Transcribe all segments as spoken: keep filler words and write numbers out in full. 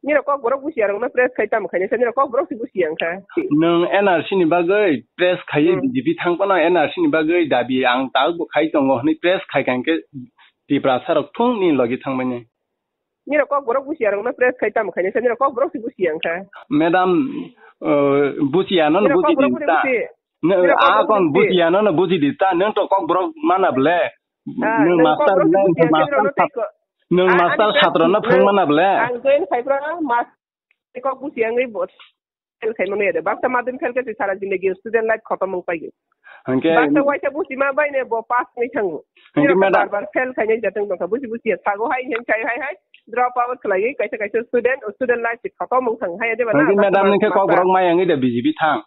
Nini kok borok busiya rokno press khai tamo khainai sa, nini kok borok si busiya wngkha. Nwng N R C ni bagwi press khaiwi Hmm. B J P thang phano N R C ni bagwi dabi ang tabuk khai tongo hwnwi press khai kha hwnkhe Tiprasa rok thung nini logi thangmani. Nini kok borok busiya rokno press khai tamo khainai sa, nini kok borok si busiya wngkha. Madam, uh, busiya no Nini kok busi borok di ta. Busi. Nwng Nini kok a borok kon busi. Busiya no no busi di ta, nwng to kok borok mana ble. Ah, Nwng nwng master kok borok ble, busiya nwng khe master nini sat-, rok nwng Ah, master ani satro no phrwng mana ble. Ang join khai phano mas-, kok busi ang ri bot. Fail khai mano yade. Baksa madhyamik fail khe sara jindagi student life khotom wng pai. Hwnkhe Baksa waisa busi ma bai ne bo pass wngwi thango. Hwnkhe Nini madam bar bar fail khai nai jatong dongkha. Busi busi ya sago hai hen khai hai hai. Drop out khlaiwi kaisa kaisa student, student life se khotom wng thang hai de ba Hwnkhe na. Madam ni khe kok borok mai ang ri de B J P thang.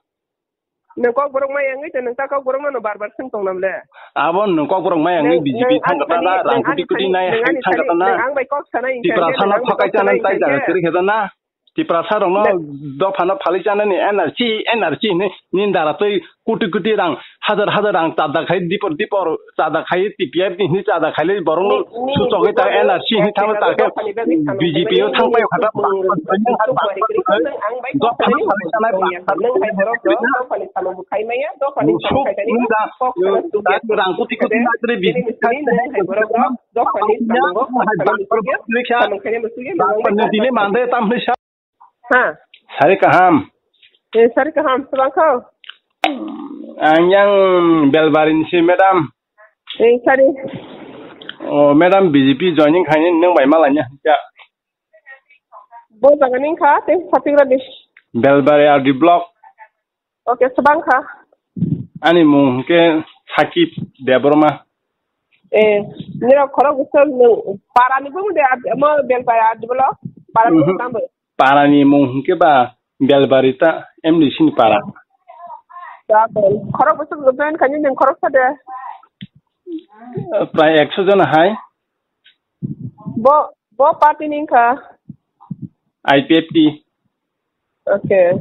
Nwng kok borok mai wngwi tong, nwng ta kok borok no bar bar swng tong nam le. Abo nwng kok borok mai wngwi Nwng, B J P nwng thang ani kata thani, da, rang nwng kuti ani kuti thani, nai nwng hai ani thang thani, kata na. Nwng ang bai kok sanai wngkha Tipra khe, sano nwng ang bai thokai kok chana sanai tai wngkha jaga khe. Kiri khe na. Tipra sa rok no Nwng dopha no phalwi chana ni N R C, N R C ni, ni dara twi kuti kuti rang, hajar hajar rang chada khai dipor dipor chada khai T P F ni hini chada khai le borok no Ni, ni, suchogwi ta ni, N R C ni thang ta khe dopha ni bagwi samung B J P o khaimani thang pai ni khata. Nwng ang bai kok sanai wngkha khe, nwng hai borok no dopha ni samung bo khai maya, dopha ni samung khai tani kok sanai. Rang kuti kuti na tre B J P. Nwng hai borok no dopha ni samung bo khai maya, samung khai maya, samung khai maya. Dile mande tam ni sa. Ha. Sari kaham. Eh, sari kaham, sabang kau. Ang yang Belbari ni si, madam. Eh, sari. Oh, madam, B J P joining khaini nang bai malanya. Ya. Bo jaga ning kha, te sapi gra dis. Belbari R D block. Okay, sabang kha. Ani mung ke Sakib Debbarma. Eh, nira khorok bwswk nwng para ni bung de, mo Belbari R D block, para ni bung tambo. Parani mung hwnkhe ba Belbari ta M D C ni para. Khorok bwswk join khaini nwng khorok sa de? Prai ekso jona hai. Bo, bo party ni wngkha? I P F T. Okay.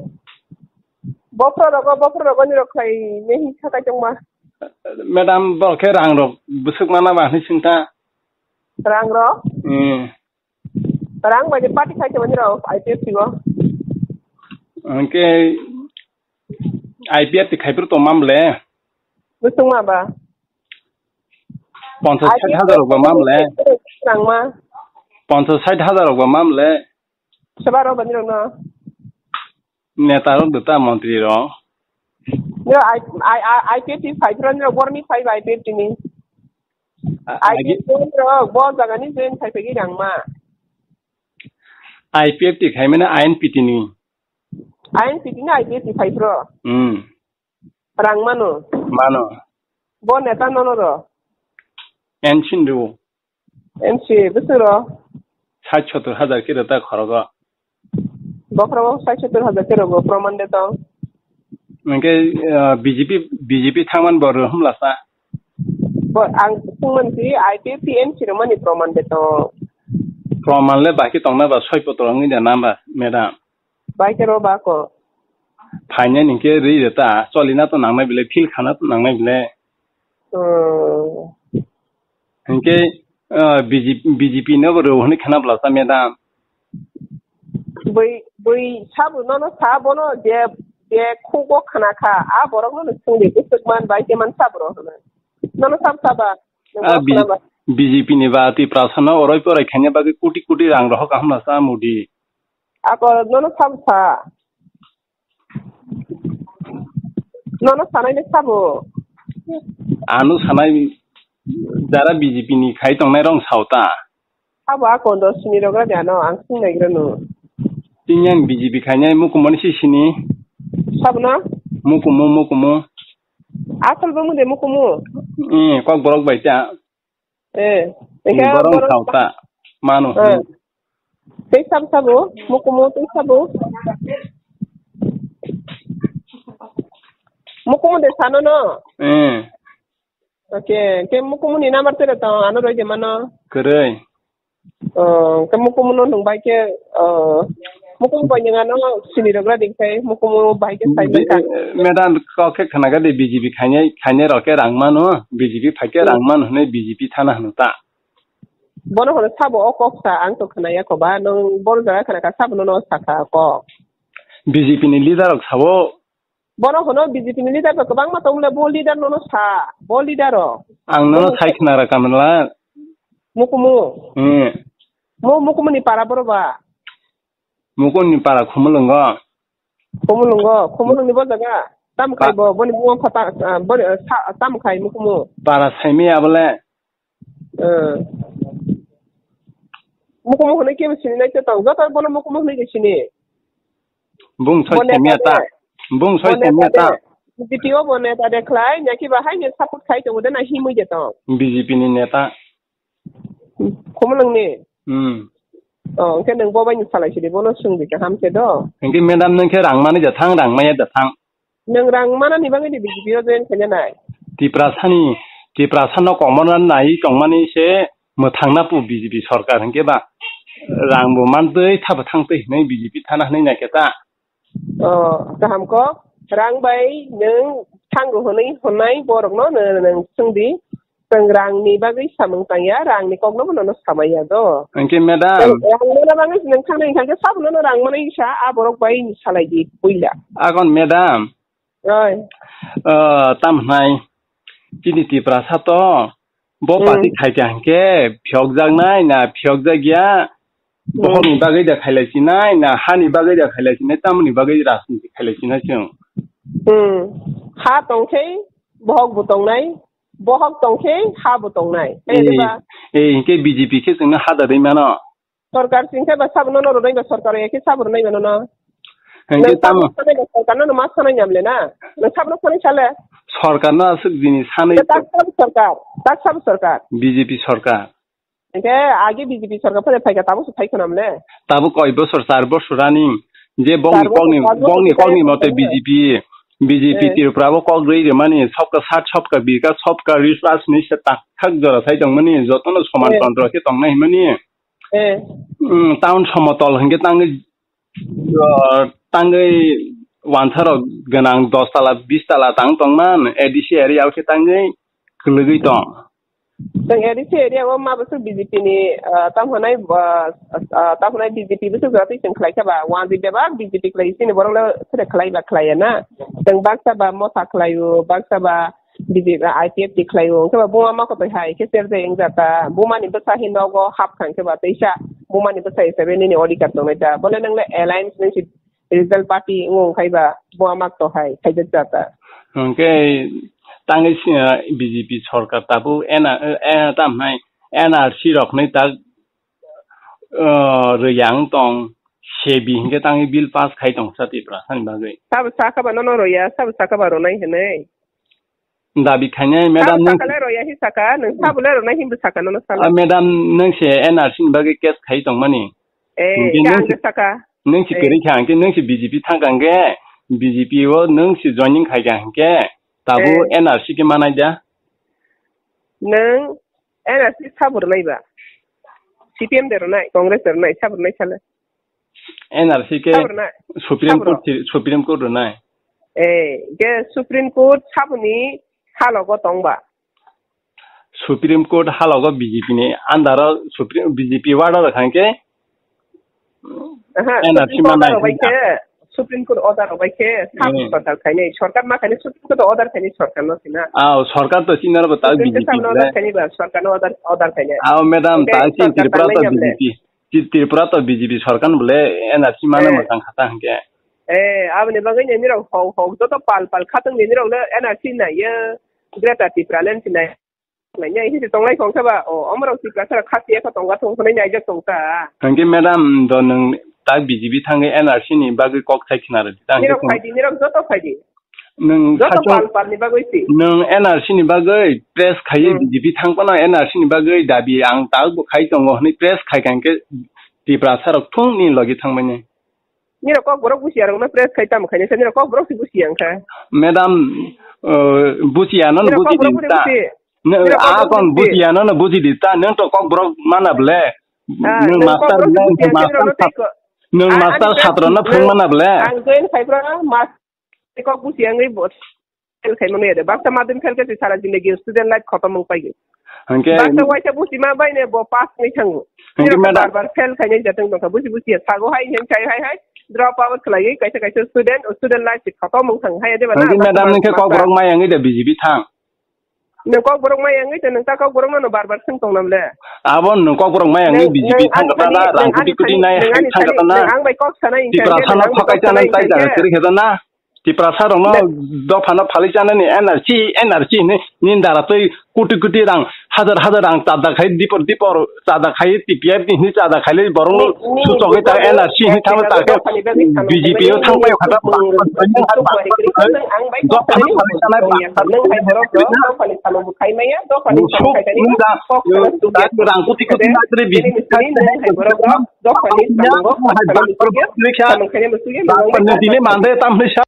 Bophro rogo, bophro rogo ni rok khai ne hi sakai tongma? Madam, bo khe rang rok bwswk mana ba hwnwi singta. Rang rok? Hmm. Rang bai de party khai tongmani rok I P F T o. Hwnkhe I P F T khai phuru tongma mle? Bwswk ma ba? Ponchas sait hajar rok ba ma mle? Rang ma? Ponchas sait hajar rok ba ma mle? Seba rok bani rok no? Neta rok de ta montri rok. Niro I, I, I, I P F T phai phro niro borni phai ba I P F T ni. A-, I P F T agi- rok bo jaga ni join phai phai rang ma. I P F T khai mane I N P T ni. I N P T ni I P F T phai phro. Hmm. Rang mano. Mano. Bo neta nono ro. N C ni rw. N C bwswk ro? Sait sottor hajar khe rw ta khorogo. Bokhorogo sait sottor hajar khe rw go, proman de tong. Hwnkhe, ah, B J P, B J P thangman bo rw hwnla sa? Bo ang thwngmani si I P F T N C rwmani proman de tong. Proman le baki tongna ba soi potro wngwi da namba, madam? Bai khe ro ba ko. Phainai hwnkhe rwi rw ta, cholina to nangnai bile, feel khana to nangnai bile. Hmm. Hwnkhe, ah, B J P, B J P no bo rw hwnwi khana bwla sa, madam. Bui, bui sabo nono sa bono je, je khugo khana kha, a borok no swngdi bwswk man bai khe man sabo rw hwnwi. Nono sab saba. Ah, B J P ni ba Tiprasa no oroi poroi khaina bagwi koti koti rang rohor kaham na sa Modi. Ako nono sabo sa. Nono sanai le sabo. Ano sanai jara B J P ni khai tongnai rong sao ta. Sabo a kondo sini rogra de ano ang sing naigra no. Tini ang B J P khainai mukumu ni si sini. Sabo na? Mukumu, mukumu. Asal bo mude mukumu. Eh, kok borok bai ta. Eh, Ni eka borok borok sao ta. Manu. Eh. Tei sabo sabo, mukumu tei sabo. Mukumu de sano no. Eh. Okay, ke mukumu ni number tere to ano roi de mano. Kwrwi. Oh, ke mukumu no nung bai ke, oh, mukumu bai nung ano sini rogra ding sai, mukumu bai ke sai mangka. Madam, kok khe khana ga de B J P khainai, khainai rok ke rang mano, B J P phai ke rang mano hwnwi B J P thana hwno ta. Bono hono sabo o kok sa, ang to khwnaya ko ba, nwng bono jaga khna kha sabo nono sa kha kok. B J P ni leader rok sabo. Bono hono B J P ni leader ba kwbangma tong le, bo leader nono sa, bo leader rok. Ang nono Bono sai khna ra kamla. Mukumu. Eh. Mo mukumu ni para boro ba. Mukun ni para Khumulungo. Khumulungo, Khumulung ni bo jaga. Tam khai Ba- bo, boni bumung pha ta, ah, boni, ah, sa, tam khai mukumu. Para saimi abole. Eh. Mukumu hwnwi kebo sini nai te tong. Joto bono mukumu hwnwi de sini. Bung soi Bo neta saimi ata. de. Bung soi Bo saimi neta ata. de. B J P o bo neta de khlai, nyaki ba hai ni support khai tongo de na himwi de tong. B J P ni neta. Khumulwng ni? Hmm. Oh, hwnkhe nwng bo bai ni salai sidi, bono swngdi kaham khe do. Hwnkhe madam, nwng khe rang mani da thang, rang maya da thang. Nwng rang manani bagwi ni B J P o join khaina nai. Tiprasani, Tiprasano kokmorna nai tongmani se mwthangna pu B J P sorkar hwnkhe ba rang bo mantwi thabo thangtwi hinwi B J P thana hinwi naikhe ta. Oh, kaham kok. Rang bai nwng thango hwnwi hwnai borokno nw-, nwng swngdi. Chwng rangni bagwi samung tangya, rangni kokno bono no samaya do. Hwnkhe madam. Rang, rang mana bagwi nwng thangnai hwnkhe sabo nono rang manai sa, a borok bai salaidi puila. Akon madam. Oi. Ah, tam hwnai. Chini Tiprasa to bo Hmm. party khaikha hwnkhe phiyokjaknai na phiyokjakya? Hmm. Bohokni bagwi da khailai sinai na hani bagwi da khailai sinai, tamoni bagwi rajniti khailai sinai chwng? Hmm. Ha tongkhe bohok bo tongnai, bohok tongkhe ha bo tongnai. Hai Eh, diba? Eh, hwnkhe B J P khe chwngno ha da rwi mano. Sorkar singkhe ba sabo nono rwnai ba sorkar ya khe sabo rwnai ba nono. Hwnkhe Nwng sabo tamo sanai ba sorkar nono ma sanai nyamle na. Nwng sabo sanai sale. Sorkar no aswk jini sanai. Tak sabo sorkar, tak sabo sorkar. B J P sorkar. Hwnkhe agi B J P sorkar phai phaikha tabuk se phai khwnam le. Tabuk koi bosor, char bosor running. Je bongni Char bosor, kokni, char bosor bongni phai kokni mote phai B J P, B J P Eh. Tripura bo kok rwi rwmani, sabka sat, sabka bikas, sabka rishwas ni se tak thak jora sai tongmani, jotono soman Eh. tontro khe tongnai hwnmani. Eh. Mm, town somotol hwnkhe tangwi, uh, tangwi wansarok gwnang dos tala, bis tala tang tongman, A D C area o khe tangwi kwlwgwi tong. Chwng A D C area o ma bwswk B J P ni, uh, tamo hwnai, uh, uh, tamo hwnai B J P bwswk jora twi chwng khlai kha ba, wanjwi bebak B J P khlai chini borok le select khlai ba khlai ya na. Chwng baksa ba motha khlai o, baksa ba B J P, I P F T khlai o, hwnkhe ba buma ma kotoi hai khe cherjai wngja ta, buma ni bwsa hi nogo hap kha hwnkhe ba teisa buma ni bwsa hisabe nini odhikar tongnai ta, bole nwng le alliance nwng si regional party wng wng khai ba buma ma to hai khaijak ja ta. Hwnkhe tangwi si, ah, B J P sorkar tabuk N R, eh, tam hai N R C rok ni tak, ah, rwya wng tong, sebi hwnkhe tangwi bill pass khai tong sa Tiprasa ni bagwi. Sabo sakha ba nono rwya, sabo sakha ba rwnai hinwi. Dabi khainai, madam, Sabo nwng sakha le roya hi saka, nwng sabo le rwnai hinwi saka nono sala. Ah, madam, nwng se N R C ni bagwi case khai tongmani. Eh, Hwnkhe ya nwng ang se, saka. Nwng se Eh. kwrwi kha, hwnkhe nwng se B J P thang kha, hwnkhe B J P o nwng se joining khai kha, hwnkhe tabuk Eh. N R C khe manai da? Nwng N R C sabo rwnai ba? C P M de rwnai, Congress de rwnai, sabo rwnai sala. N R C khe Sabo rwnai. Supreme Sabo Court rw. si-, Supreme Court rwnai. Eh, ke Supreme Court saboni halogo tongba. Supreme Court halogo B J P ni under o Supreme, B J P order kha hwnkhe Aha, N R C Supreme Court manai order bai hwnkha. khe, Supreme Court order bai khe, sab Hmm. sorkar khainai. Sorkar ma khainai, Supreme Court order khainai sorkar no sina. Ah, sorkar to chini oro ta Supreme Court B J P sab no order le. khainai ba, sorkar no order, order khainai. Ah, madam, Hwnkhe ta chini sorkar Tripura tangnai to jam le. B J P. Chi Tripura to B J P sorkar bole N R C mano Eh. mwchang khata hwnkhe. Eh, aboni bagwi nini rok hok hok joto pal pal khatong nini rok le N R C naiyo, Greater Tipraland si nai. Naiya hisi tonglai kong khe ba, o, omorok Tiprasa rok khasi ekho tongga thung hwnwi naijak tong ta. Hwnkhe madam do nwng tak B J P thangwi N R C ni bagwi kok sai khna rwdi ta hwnkhe Nirok thung. phaidi, nirok joto phaidi. Nwng Joto sacho pal pal ni bagwi si. Nwng N R C ni bagwi press khaiwi Hmm. B J P thang phano N R C ni bagwi dabi ang tak bo khai tongo hwnwi press khai kha hwnkhe Tiprasa rok thung ni logi thangmani. Nirok kok borok busiya rok no press khai tamo khainai sa nirok kok borok si busiya wngkha. Madam, uh, busiya no Nirok buji kok borok di busi ta. busi. Nirok kok A borok kon busi. busiya no buji di ta. Nwng to kok borok mana ble. Ah, Nwng nwng kok master borok si nwng busiya master nirok no sat-, tei ko-, nwng ah, master ani satro no phung nwng mana ble. Ang join khai bro mas Kok busi ang ri bot. Fail khai mano yade. Baksa madhyamik fail khe sara jindagi student life khotom wng pai. Hwnkhe baksa waisa busi ma bai ne bo pass wngwi thango. Hwnkhe Nirok madam bar bar fail khainai jatong tongkha busi busi ya sago hai hin chai hai hai drop out khlaiwi kaisa kaisa student o student life se khotom wng thang hai de ba. Hwnkhe na madam ningkhe kok borok mai wngwi de B J P thang. Nung kok borok mai wngwi de nung ta kok borok no bar bar swng tong nam le. Abo nung kok borok mai wngwi Nung- B J P nung thang ani- kata nung da ani- rang nung kuti ani kuti sani- nai nung ani thang sani- kata na. Nung ang bai kok sanai wngkha Tipra khe, sano nung ang bai kok phakai sanai chanai wngkha tai khe. Jara kwrwi khe na. Tiprasa rokno Be- dopha no phalwi chanani N R C, N R C hinwi nini dara twi kuti kuti rang, hajar hajar rang chada khai dipor dipor chada khai T P F ni hinwi chada khai le borok no Ni- ni- suchogwi ta ni- N R C hinwi thangma ta khe dophani bagwi samung B J P o khaimani thang paio khata ni- ni- ni- ang bai dopha no kok phalwi sanai nung ya, nung hai borok rok dophani samung bo khaimaya, dophani samung khaikani kok sanai sukya. Rang kuti kuti na tre B J P nung hai borok rok dophani samung bo khaimani sukya, samung khaimani sukya, nung ang bai kok dile mande tamni sa